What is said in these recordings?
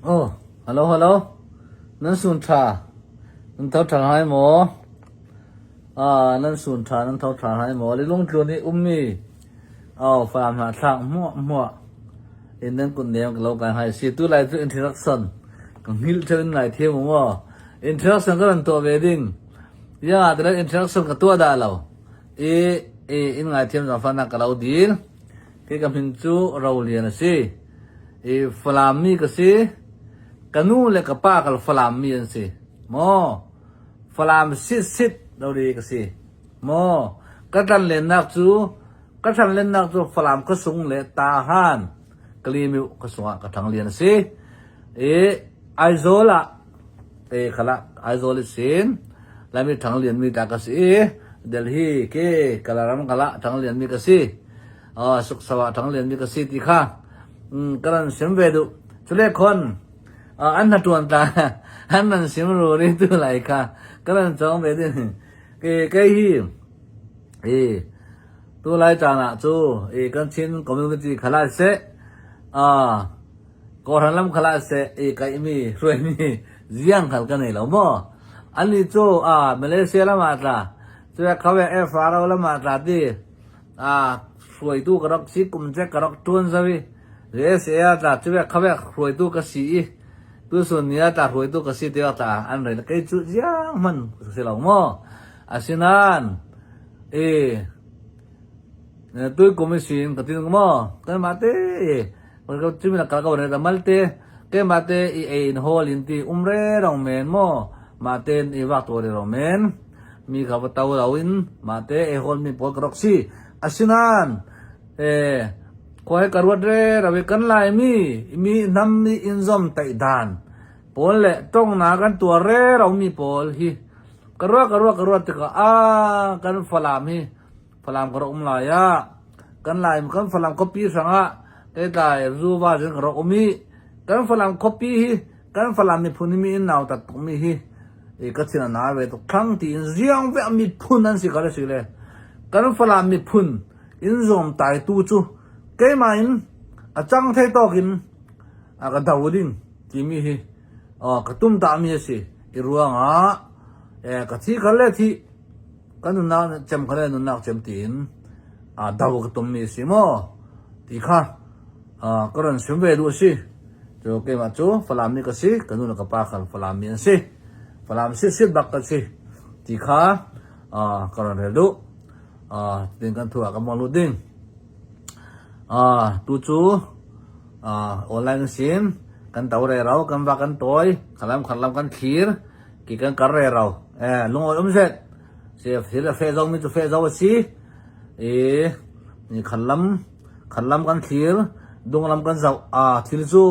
Oh, hello, hello. Nan sun ṭha. Nan tho ṭha hai maw? Ah, nan sun ṭha, nan tho ṭha hai maw? Lilung tlun i ummi. Oh, falam hna thlak hmuah hmuah. In nan kun nem ka lo kai hai si. Tu lai cu introduction. Ka hngilh ṭheu in ngai thiam maw? Introduction ka ran tuah ve ding. Ya, ti introduction ka tuah dah lo. I, i in ngai thiam zong fa ka lo dil. Kei ka min cu Rolian a si. I Falam mi ka si. Ka nu le ka pa kal Falam mi an si. Maw? Falam sit sit rori ka si. Maw? Ka tlan lennak cu ka thlan lennak cu Falam khuasung le Tahan Kalimiu khuasung ah ka thang lian a si. I Aizawl ah te khala Aizawl i sin Laimi thang lian mi ta ka si i Delhi ke Kalaram kala thang lian mi ka si. Suksawa thang lian mi ka si ti kha ka ran sim ve duh. Cule khon an hna tuan ta an nan sim ru ri tu lai kha ka ran chong ve din. Ke kei hi i tu lai caan ah cu i kan Chin community khala seh Kawhhran lam khala seh i kaihmi hruaimi ziang khal ka nei lo maw? Annih cu Malaysia lam ah tla, cuve khawe FRO lam ah tla ti hruaitu ka rak si kum cek ka rak ṭuan zau i USA ah tla cuve khawe hruaitu ka si i tusun ni ah tla hruaitu ka si tiah tla an rel kei cu ziang hman ka si lo maw? Asinain i tuikum i sin ka tin maw? Kanmah te Cumi na kal ko ne mal te ke ma te i ei in hol in ti um re rong men mo ma ten i wak to re rong men mi kha va to lo in ma te e hol mi pawl ka rok si asinan e khuai ka ruat re rawe kan lai mi mi nam mi in zom tai dan pawl le tong na kan tuar re ro mi pawl hi ka ruat ka ruat ka ruat tikah a kan falam hi Falam ka rak um lai ah kan lai kan Falam khuapi hrangah keitlai zuva cun ka rak um i kan Falam khuapi hi kan Falam miphun hi mi in nau tak tukmi hi i ka thin a na ve tuk thlang tiin ziang ve miphun an si kha si le kan Falam miphun in zawm taitu cu keimah in a cang thei tawk in a ka do ding timi hi ka tum ta mi a si i ruangah ka thi khal le thi Kan nunnak cem kha le nunnak cem tiin do ka tummi a si maw ti kha ka ron sim ve duh a si. Cu keimah cu Falam mi ka si, ka nu le ka pa kha Falam mi an si. Falam sitsit bak ka si ti kha ka ron rel duh. Tin kan thu ah ka muang lut ding. Tu cu online sin kan to re ro, kan va kan tawi, khalam kharlam kan thlir. Ki kan kar re ro. Lungawi um set. Si thil a fe zo mi cu fe zo a si. I ni khan lam khan lam kan thlir dung lam kan zoh a thil cu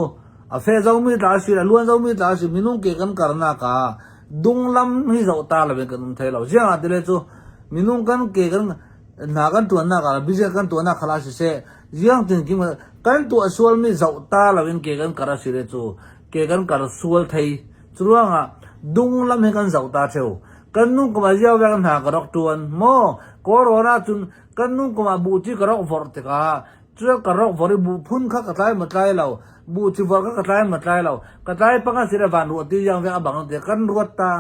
a fe zo mi tla si a luan zo mi tla si minung ke kan karnak ah dung lam hi zoh ta lo in kan um thei lo ziang ah tile cu minung kan ke kan hna kan tuannak ah business kan tuannak khala si seh ziang tin kim kan tuah sual mi zoh ta lo in ke kan kar a si le cu ke kan kar sual thei Curuangah dunglam he kan zoh ta ṭheo. Kan nu kum ah ziau vek hna ka rak ṭuan. Maw Kawlrawn ahcun kan nu kum ah buhci ka rak vorh tikah cu ka rak vorh i buh phun kha ka tlai maw tlai lo, buhci vorh kha ka tlai maw tlai lo, ka tlai pang a si le van ruah ti iang vek a bang ti kan ruat ta.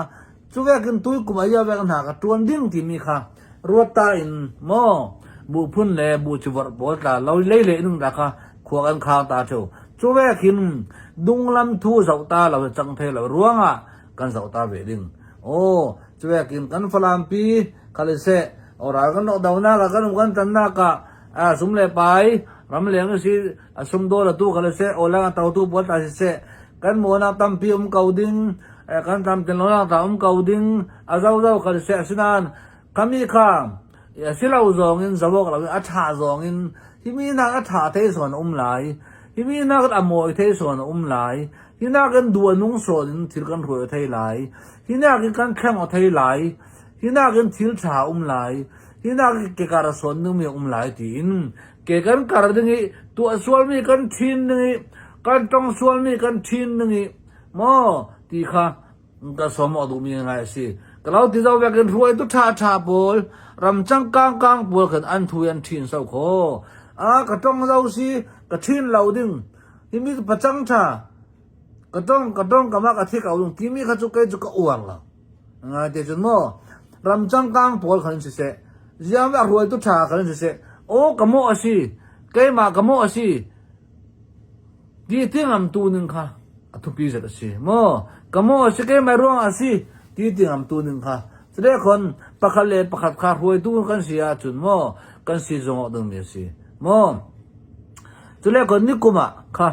Cu vek in tui kum ah iau vek hna ka ṭuan ding timi kha ruat ta in maw buh phun le buhci vorh pawl tla lo lei le nung ta kha khua kan khang ta ṭheo. Cu ve khin dunglam thu zoh ta lo cang thei lo ruangah kan zoh ta ve ding. Aw, cu ve khin kan Falampi khaliseh oral kan rak donak ah kan um kan tannak ah sum le pai ramleng si a sum dawl atu khaliseh olang a totu pawl ta siseh kan muanak tampi um ko ding kan tlamtlin lonak ta um ko ding a zozo khaliseh asinain kami kha a si lo zong in zawk lo in a ṭha zong in himi nak a ṭha thei sawn a um lai himi nak a mawi thei sawn a um lai hi nak in duh a nung sawn in thil kan hruai thei lai hi nak in kan thleng aw thei lai hi nak in thil ṭha a um lai hi nak in kekar a sawn dingmi a um lai tiin ke kan kar ding i tuah sualmi kan ṭhin ding i kan tong sualmi kan ṭhin ding i maw ti kha ka som awk duhmi ngai a si. Ka lo ti zo vek in hruaitu ṭha ṭha pawl ram cangkang kang pawl khan an thu an ṭhin so kho. A ka tong zo si ka ṭhin lo ding. Hi mi pacang ṭha. Ka tong ka tong ka mah ka thi ko ding timi kha cu kei cu ka uar lo. Ngai te cun maw ram cangkang pawl khan siseh ziang a hruaitu ṭha khan siseh aw ka mawh a si keimah ka mawh a si ti ti ngamtu ning kha a thupi zet a si maw ka mawh a si keimah ruang a si ti ti ngamtu ning kha cule khon pakhat le pakhat kha hruaitu kan si ahcun maw kan si zong awk dingmi a si maw cule khon ni kum ah kha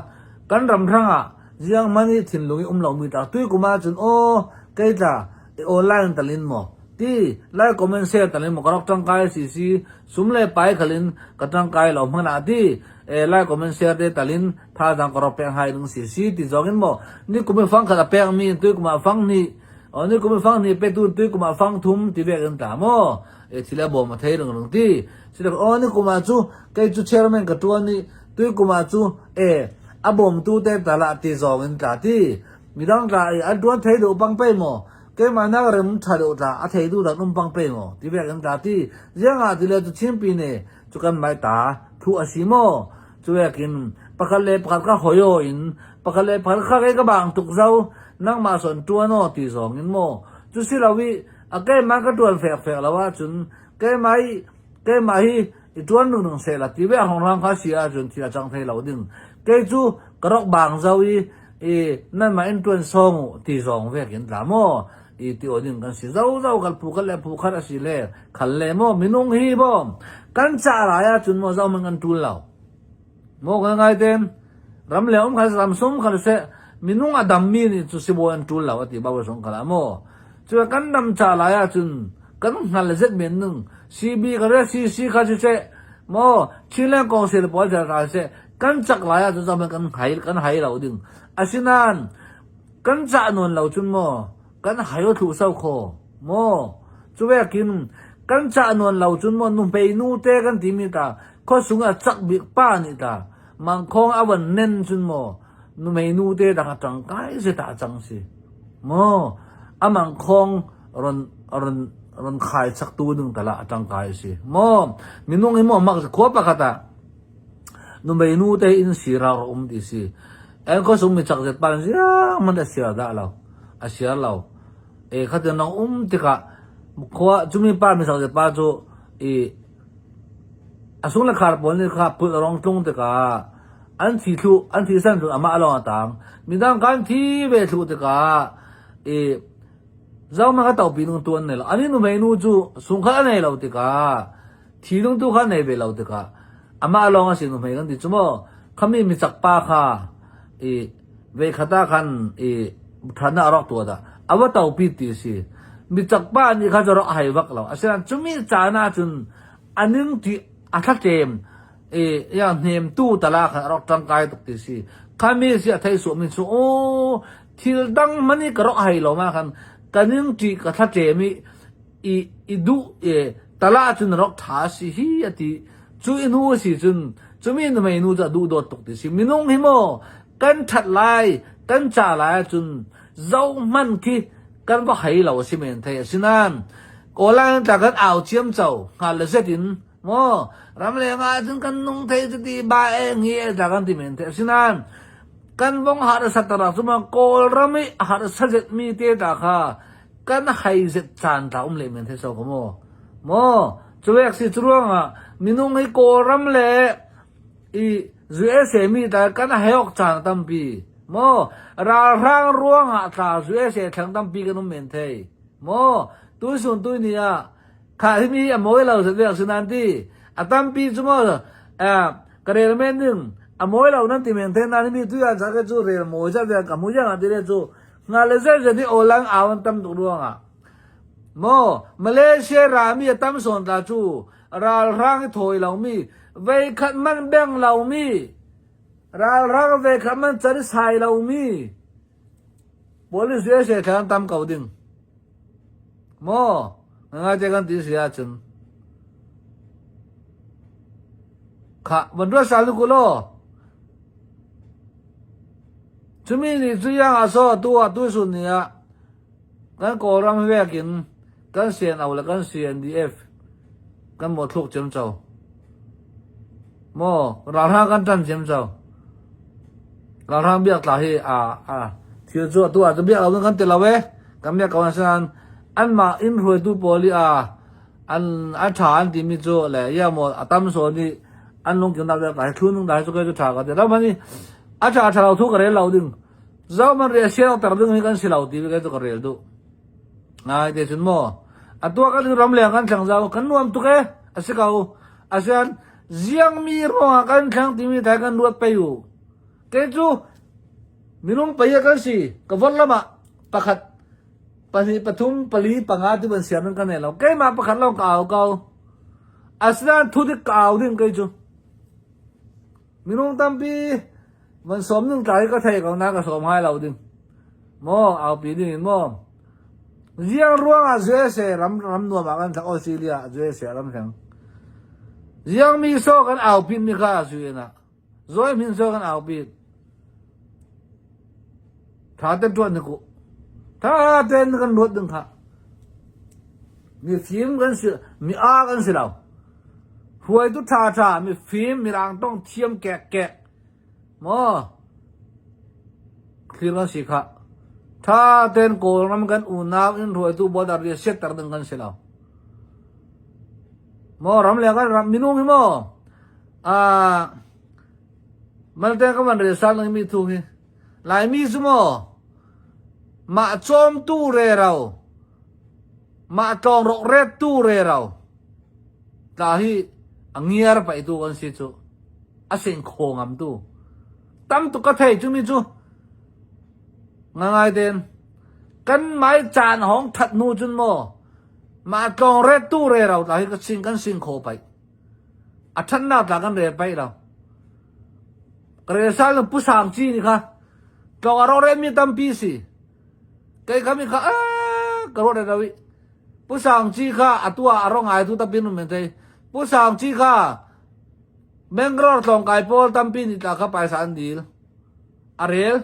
kan ram hrang ah Ziang hmanh i thinlung i um lomi tah tuikum ahcun aw kei tla i online talin maw ti lai comment share talin maw ka rak ṭangkai si si sum le pai khalin ka ṭangkai lo hmanh ah ti e lai comment share te talin thazaang ka rak pek hai ding si si ti zong in maw ni kum i fang khat a pek mi tuikum ah fang hnih o ni kum i fang hnih petu tuikum ah fang thum ti vek in tla maw e thil a bawm a thei reng reng ti si o ni kum ah cu kei cu chairman ka ṭuan i tuikum ah cu e a bawmtu te tala ti zawng in tla ti midang tla i an tuan thei duh pang pe maw keimah nak rem tha deuh tla a thei duh dan um pang pe maw ti vek in tla ti ziangah ti le cu chimpi ne cu kan mai ta thu a si maw cu vekin pakhat le pakhat ka hoyo in pakhat le pakhat kha ke ka bang tuk zo nangmah son tuan aw ti zawng in maw cu si lo i a keimah ka tuan fek fek lo ahcun keimah i keimah hi i ṭuan nung sehla ti ve hrongrang kha si ahcun thil a cang thei lo ding. Kei cu ka rak bang zau i i nanmah in ṭuan sawng u ti zong vek in tla maw i ti aw ding kan si zo zo kal phu khat le phu khat a si le khal le maw minung hi bom kan cah lai ahcun maw zo man kan ṭul lo maw kan ngai ten ram le um kha ram sum kha se minung a dam mi nih cu sibawi an ṭul lo a ti bawi song khala maw cu kan dam ca lai ahcun kan hngal zet men nung CB ka re CC kha si seh maw Chinland Council pawl jar ra seh kan cak lai ahcun zaman kan hai kan hai lo ding asinain kan cah nawn lo cun maw kan hai o thlu sau kho maw cuvekin kan cah nawn lo cun maw nuhmei nu te kan timi ta khuasung a cak bik pa nih ta mangkhong a van nen cun maw nuhmei nu te dang a tangkai zeta cang si maw a mangkhong ron ron ron khai chaktu ding tala a tangkai si maw minung hi maw mak khua pakhat ah numei nu te in sira ro um ti si en kho sung mi chak zet pan ziang man a siar dah lo a siar lo e khatin nong um tikah khua chumi pa mi chak zet pa chu i a sung le khar pawl nih kha pul rong tlung tikah an thi thlu an thi san thlu amah lawng a tang midang kan thi ve thlu tikah i Zohmanh ka topi nung tu an nei lo. Ani nuhmei nu cu sungkhat a nei lo tikah thi nung tu kha nei ve lo tikah amah lawng a si nuhmei kan ti cu maw khami micak pa kha i ve khat ah khan i ṭhan ah a rak tuah dah a va topi ti a si. Micak pa nih kha cu rak a hei vak lo. Asinain cumi caan ah cun a ning ti a thlatlem i ya hnemtu tala khan a rak ṭangkai tuk ti si. Khami si a thei suahmi cu aw thil dang hmanh i ka rak hai lo ma khan ka ning ṭi ka thlatlem i i i duh i tala cun rak ṭha si hi a ti. Cu i nu a si cun cumi nuhmei nu cu a duh dawt tuk ti si. Minung hi maw kan ṭhat lai kan ca lai ahcun zohhmanh khi kan va hei lo a si men thei. Asinain Kawlai tla kan au ciamco hngal le zet in maw ramleng ahcun kan nung thei cuti ba e ngi e tla kan ti men thei. Asinain kan vong har sat tarak cu ma Kawlram i har sazet mi te ta kha kan hei zet caan ta um le men thei so ko maw. Maw cuwek si curuangah minung hi Kawlram le i USA mi ta kan heok caan tampi maw ralhrang ruangah tla USA thlang tampi kan um men thei maw tuisun tui ni ah kha hi mi a mawi lo zat vek sinan ti a tampi cu maw ka rel men ding a mawi lo nan ti men the nan mi tu ya cha ke chu rel mawi zat vek ka mu yang ti le chu nga le zet zet i olang awan tam tuk ruangah maw Malaysia rami a tam sawn ta chu ralhrang i thawi lomi veikhat man beng lomi ralhrang veikhat man can sai lomi police USA thlan tam ko ding maw ngai te kan ti si ahcun kha van ruat sal ku law cumi nih cu yang ah so tu ah tu sun ni ah Kan Kawlram vek in kan CNO le kan CNDF kan maw thluk ciamco. Maw ralhrang kan ṭan ciamco. Ralhrang biak tla hi a a. Thil cu atu ah cu biak lo kan ti lo e. Kan biak ko nain anmah inn hruaitu pawl i a an a ṭha an timi cu le ia maw a tam sawn i an lungtlinnak le kai thlun ding dai cu kai cu ṭha ka ti. Ram han i a ṭha ṭha lo thu ka rel lo ding. Zohman ri a siang ter ding hi kan si lo ti kai cu ka rel duh. Ngai te cun maw atu ah kan ram leng kan thleng zau kan nuam tuk e a si ko. Asian ziangmi ruangah kan thleng timi thai kan ruat pei u. Kei cu minung pei ah kan si. Ka vor lam ah pakhat, pahnih, pathum, pali, panga ti ban siam in ka nei lo. Keimah pakhat lawng ka au ko. Asinain thudik ka au ding kei cu. Minung tampi van sawm ning tla hi ka thei ko na ka sawm hai lo ding. Maw aupi ding in maw. Ziang ruangah USA ram ram nuam ah kan thak Australia USA ram theng. Ziang mi so kan aupi mi kha su na. Zawi hmin so kan aupi. Tha ten tuan ni ku. Tha ten kan luat ding kha. Mi fim kan si mi a kan si lo. Hruaitu tha tha mi fim mirang tong thiam kek kek. Maw thlir kan si kha. Tha ten Kawlram kan unau in hruaitu border ri siatter ding kan si lo. Maw ram le kan ram minung hi maw Malte ka van rel sal mi thu hi Laimi cu maw mah cawmtu rero mah tlawng rok rettu rero tla hi a ngiar paihtu kan si cu a sing kho ngam tu tam tuk ka thei cu mi cu ngangai ten kan mai caan hong that hnu cun maw mah tlawng rettu rero tla hi ka sing kan sing kho paih A ṭhatnak tla kan rel paih lo. Ka rel sal pu Sang Ci nih kha tlawng a rawk mi tampi si. Kei kha mi kha ka ruat lo i Pu Sang Ci kha atu ah a rawng ngai tu tampi nun men thei. Pu Sang Ci kha Mangrove tlawngkai pawl tampi nih tla kha paisa an dil. A rel.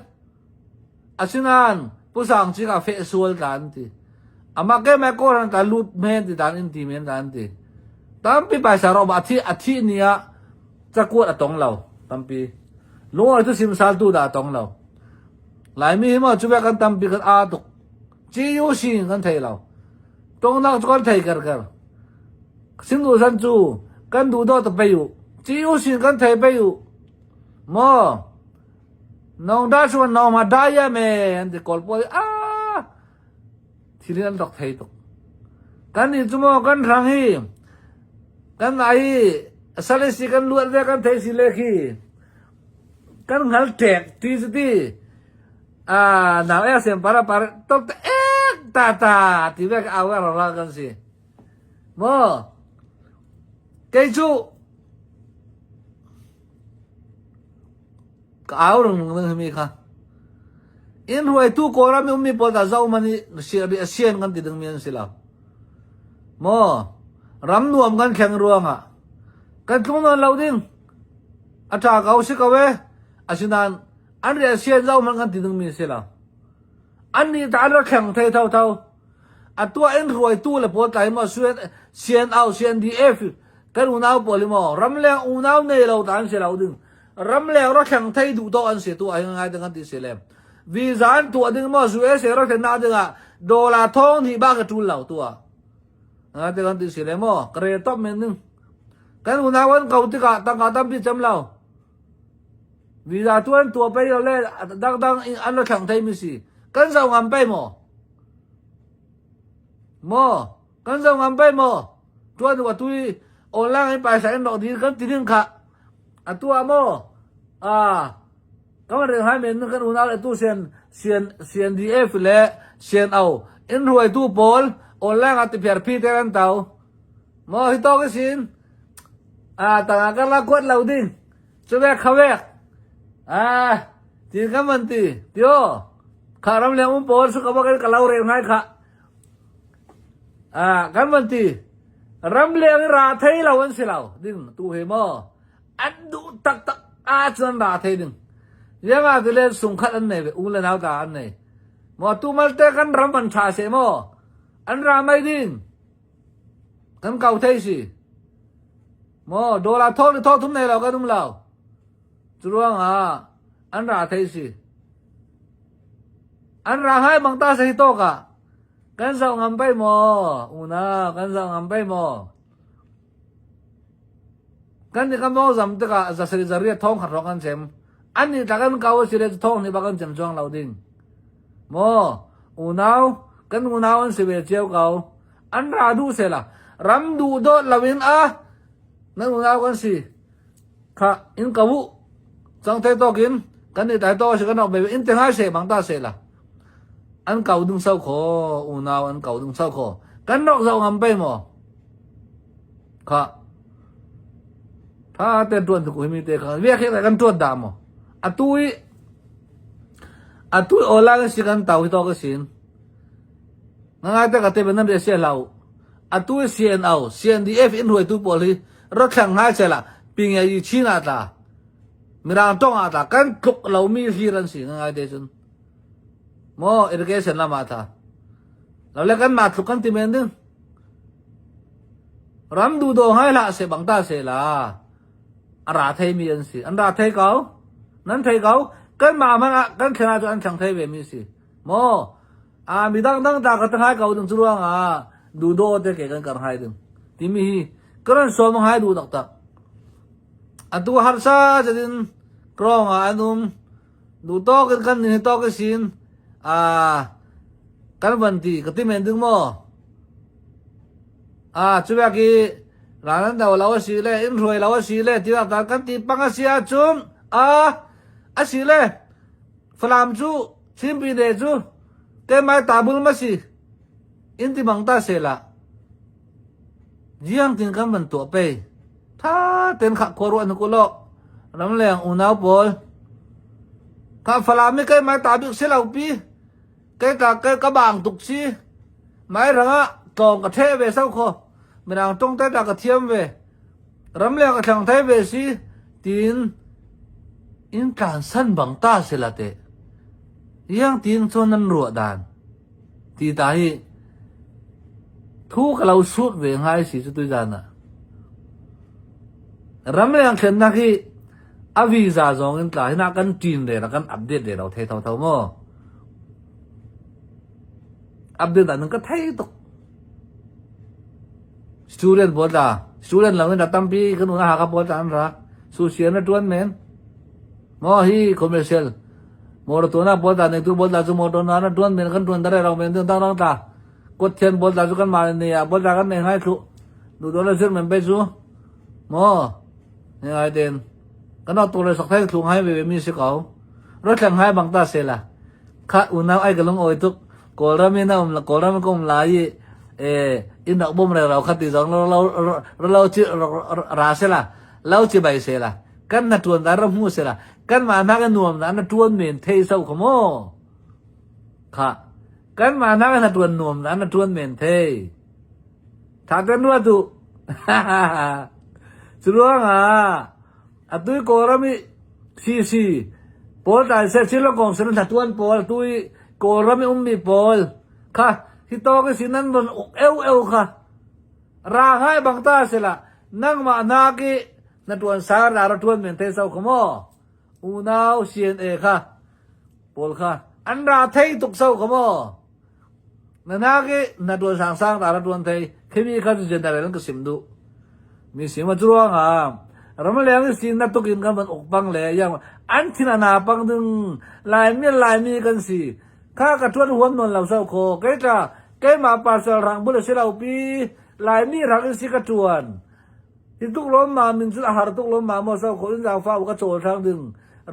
Asinain Pu Sang Cing a feh sual ta an ti. Amah ke mai kawlran ta lut men ti dan in ti men ta an ti. Tampi paisa ro a thi a thi ni ah cakuat a tong lo tampi. Lungawi tu simsal tu dah a tong lo. Laimi hi maw cu kan tampi kan aa tuk. GUC kan thei lo. Tongnak cu kan thei ker ker. Sindu san cu kan duh do ta pei u. GUC kan thei pei u. Maw Nong da chuan nong ma da ya me an ti kawl pawl a thil an rak thei tuk. Kan ni cu maw kan hrang hi kan ai salesi kan luat ve kan thei si le khi kan hngal ṭek ti cu ti a nau ek sem para par tok te ek ta ta ti ve ka au ra ra kan si maw kei cu Ka au rung mi kha. Inn hruaitu Kawlram i ummi pawl dah zoh man i a sian kan ti dingmi an si lo. Maw ram nuam kan thleng ruangah kan tlung nawn lo ding. A ṭha ko si ko e. Asinain an rian sian zoh man kan ti dingmi si lo. An nih ta an ra thleng thei tho tho. A tuah in hruaitu le pawl tlai maw sian au CNDF kan unau pawl hi maw ramleng unau nei lo ta an si lo ding ramleng ra thleng thei duh to an si tu ai ngai ding an ti si le visa an tuah ding maw USA ra thlen na ding ah dollar thong hnih ba ka tul lo tu ah ngai ding an ti si le maw ka rel top men ding kan unau an ko tikah tangka tampi cam lo visa tu an tuah pei lo le dang dang an ra thleng thei mi si kan zau ngam pei maw maw kan zau ngam pei maw tuan wa tu i online in paisa in rok dil kan ti ding kha atu ah maw a kan reng hai men kan unau le tu sian sian CNDF le CNO in hruaitu pawl online ah ti phiar phi te kan tau maw hi to ka sin a tanga kan la kuat lo ding chuvek khawek a ti kan man ti tio kha ram le um pawl su ka ba kan ka lo reng ngai kha Ah, kan van ti. Ramleng i ra thei lo an si lo ding tu he maw an duh taktak ahcun ra thei ding. Iangah ti le sungkhat an nei ve u le nau ta an nei. Maw tu malte kan ram an ṭha seh maw an ra mei ding. Kan kau thei si. Maw dollar thong le thong thum nei lo kan um lo. Cu ruangah an ra thei si. An ra ngai bang ta sa hi tawk ah kan zoh ngam pei maw unau kan zoh ngam pei maw? Kan nih kan mawng zam tikah zasarih zariat thong khat hrawng kan chem. An nih tla kan kau a si le thong nih bak kan chem chuang lo ding. Maw unau kan unau an si ve cio ko. An ra duh sela ram duh dawt loin a nan unau kan si. Kha in ka u cang te tawk in kan nih tai tawk si kan ok be in te ngai se bang ta se la. An kau dung sau kho unau an kau dung sau kho. Kan nok zau ngam pe maw? Kha tha te tuan tu mi te kha ve khe kan tuan da maw? Atu i atu ola kan si kan tau hi to ka sin. Ngai te ka te ban re se lau. Atu CNO CNDF in ruai tu pawl hi rothlang ngai se la ping yi chin a ta mirang tong a ta kan tluk lo mi hlir an si ngai te chun mo irrigation lama tha lo le kan ma tluk kan ti men ding ram du do ngai la se bang ta se la a ra thei mi an si an ra thei ko nan thei ko kan ma man ah kan thlen ah cu an thlang thei ve mi si mo a mi dang dang ta ka tangai ko ding cu ruang ah du do te ke kan kar hai ding timi hi karan som hai du tak tak atu harsa jadin krong ah an um du tawk in kan ni tawk sin a kan van ti ka ti men ding mo a chu ki ral an do lo a si le in hruai lo a si le ti ta kan ti pang a si ahcun a a si le Falam cu Chin Pyine cu keimah ta bul ma si in ti bang ta se la jiang tin kan van tuah pe tha ten kha khua ruah nu lo ramleng unau pawl kha Falam mi keimah ta bik si lo pi ke ka ke ka bang tuk si mai ranga tlawng ka the ve sau kho mirang tong te ta ka thiam ve ramleng ka thlang thai ve si tin in tlan san bang ta se la te yang tin chuan nan ruah dan ti ta hi thu ka lo sut ve ngai si chu tu zan ah ramleng thlennak hi a visa zong in tla hina kan tin re la kan update re lo thei tho tho mo update dan ka thei tuk student pawl tla student lo in tampi kan una haka pawl tla an ra social na tuan men mo hi commercial motor tu na pawl tla nei tu pawl tla chu motor na na tuan men kan tuan dare rong men dang dang tla kot thian pawl tla chu kan ma ne ya pawl tla kan nei ngai thlu du do la sir men pe chu mo ne ai den kan to le sak thai thlu ngai ve mi si ko ro thlang hai bang ta se la kha unau ai ka lung oi tuk Kawlram in a um Kawlram ka um lai i e in rak bom rero kha ti zong lo lo lo chi ra se la lo chi bai se la kan na tuan da ra mu se la kan ma na ka nuam na na tuan men thei sau kha mo kha kan ma na ka na tuan nuam na na tuan men thei tha ten rua tu cu ruang ah atu i Kawlram i CC pawl tlai seh Shillong kong sin hna tuan pawl atu i Kawlram i ummi pawl kha hi tawk i sin nan von uk eu eu kha ra ngai bang ta sila nangmah nak i na tuan sar na ra tuan men te sau kha maw unau CNA kha pawl kha an ra thei tuk sau kha maw Na nak i na tuan sangsang ta ra tuan thei khimi kha cu general an ka sim duh mi sim a curuang ah ramleng i sin na tukin kan van uk pang le yang an thin ana pang ding laimi laimi kan si kha ka tuan huam non lo sau kho kei tla keimah pasal rang bul si lo pi laimi rang in si ka tuan Hi tuk lawm ma min cu a har tuk lawm ma maw sau kho in zaangfah u ka cawl hrang ding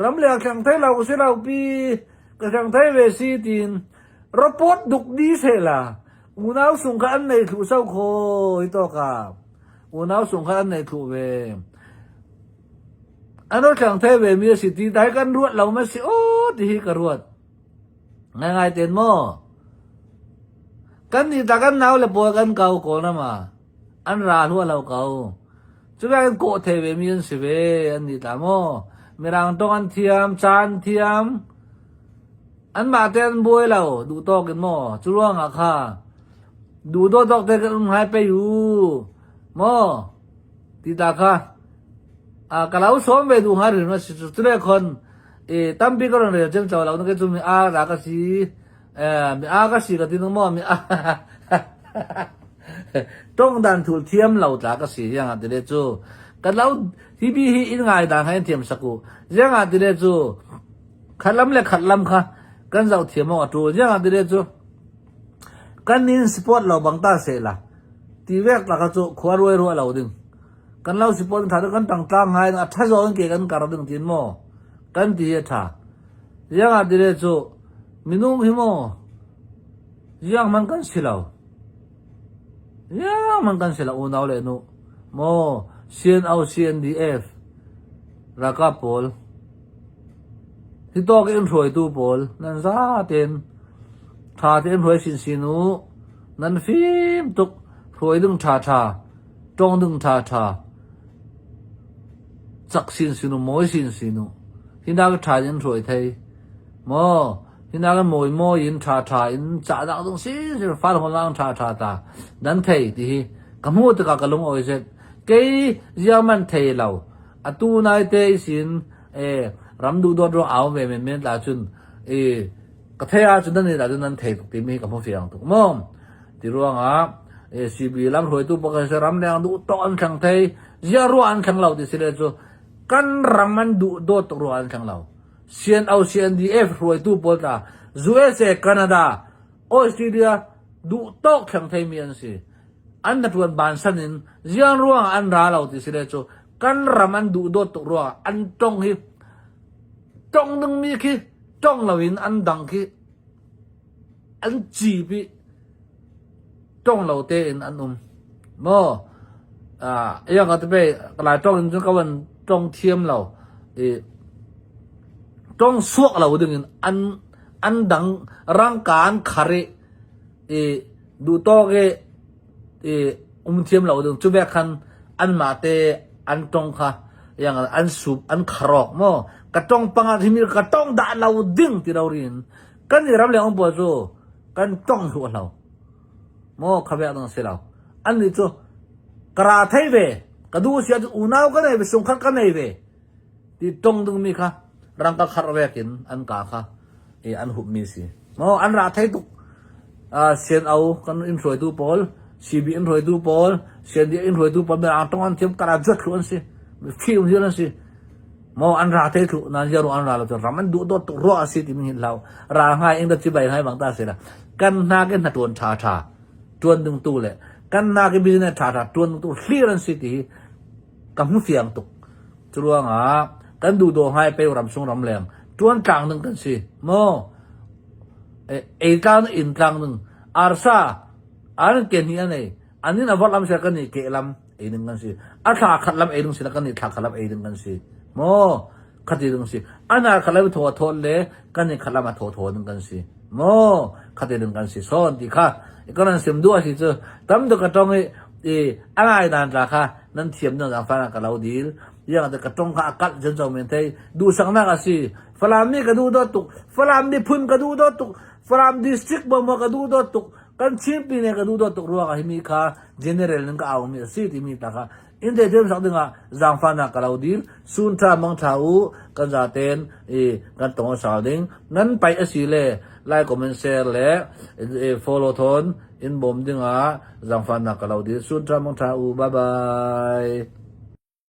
ramleng thlang thei lo ka si lo pi ka thlang thei ve si tiin report duk di se la unau sung kha an nei thlu sau kho hi to ka unau sung kha an nei thlu ve an ro thlang thei ve mi a si ti dai kan ruat lo ma si o ti hi ka ruat ngai ngai ten maw kan ni ta kan nau le pawl kan kau ko na ma An ra hlua lo ko. Cu in kawh the ve mi an si ve an ni tla maw. Mirang tong an thiam, ca an thiam. Anmah te an buai lo, duh tawk in maw. Cu ruang ah kha duh dawt tawk te kan um hai pe u. Maw ti ta kha a ka lo sawm ve duh hnga rin ma si cu le khon e tampi ka ron rel cem cho lo na ke cu mi a ra ka si. Mi a ka si ka ti maw mi a tong dan thul thiam lo tla ka si yang ah tile cu kan lo hi bi hi in ngai dang hai thiam saku yang ah tile cu khatlam le khatlam kha kan zoh thiam awk a ṭul yang ah tile cu kan nin sport lo bang ta se la ti vek la kha cu khua ruai ruah lo ding kan lo sport tha kan tang tlang ngai a tha zo ke kan kar ding tin mo kan ti hi tha yang ah tile cu minung hi mo Ziang man kan si lo. Ziang man kan si lo unau le nu. Maw CNO CNDF ralkap pawl hi tawk in hruaitu pawl nan za tein tha tein hruai sinsin u. Nan fim tuk hruai ding tha tha tong ding tha tha cak sinsin u mawi sinsin u. Hi nak tha in hruai thei. Maw Hina kan mawi mawi in ṭha ṭha in cahnak zong sisir fal hon ṭha ṭha ta nan thei ti hi ka hmuh tikah ka lung awi zet kei ziang man thei lo atu nai te sin e ram duh dawt ruang au ve men men la cun e ka thei ah cun nan la cun nan thei tuk timi ka hmu fiang tuk mo ti ruangah e CB lam hruaitu pakhat ram leng duh to an thlang thei zia ruah an thlang lo ti si le cu kan ram an duh dawt tuk ruah an thlang lo CNO CNDF hruaitu pawl tla USA Canada Australia duh tawk theng theimi an si an hna bansan in ziang ruang an ra lo ti si le cu kan ram an duh dawt tuk ruang an tong hi tong dingmi khi tong loin an dang khi an cip i tong lo tein an um maw iang ka te lai tong in cun ka van tong thiam lo i tong suak lo ding in an an dang rangka an khar i i duh tawk i i um thiam lo ding cu bek khan an mah te an tong kha yang an sup an kharok mo ka tong panga himi ka tong dah lo ding ti lo rin kan i ram le ong pawl cu kan tong hlu lo maw khabek dang si lo an nih cu ka ra thei ve ka du sia cu unau ka nei ve sungkhat ka nei ve ti tong ding mi kha rangka khar vek in an ka kha i an hup mi si maw an ra thei tuk sian au kan in hruaitu pawl CB in hruaitu pawl CND in hruaitu pawl mirang tong an thiam kara juat thlu an si fim hian an si Maw an ra te thlu nan ziaru an ra lo cu ram an duh dawt tuk ruah a si timi hin hlau ral ngai ing da chibai ngai bang ta si la kan hna ke hna tuan tha tha tuan ding tu le kan hna ke business tha tha tuan ding tu hlir an si ti hi ka hmu fiang tuk curuangah kan duh do ngai pe ram sung ram leng tuan tlang ding kan si maw ei tlang in tlang ding arsa an ke ni anei anin avor lam se kan ni ke lam ei ding kan si a thla khat lam ei ding si kan nih thla khat lam ei ding kan si maw khati ding si ana khat lam thaw thaw le kan nih khat lam a thaw thaw ding kan si maw khati ding kan si son ti kha kan an sim duh si cu tam duk ka tong i i angai dan tla kha nan thiam na zang fana ka lo dil yang te ka tong kha akal chen chong men thei du sang na ka si falam mi ka du do tuk falam mi phun ka du do tuk falam district bo mo ka du do tuk kan Chin pine ka duh tuk ruang ah himi kha general in ka au mi a si timi ta kha in te thiam sak dingah zaangfahnak ka lo dil sun tha mang tha u kan zaten i kan tong sal ding nan pai a si le like comment share le follow thon in bom dingah zaangfahnak ka lo dil sun tha mang tha u bye bye.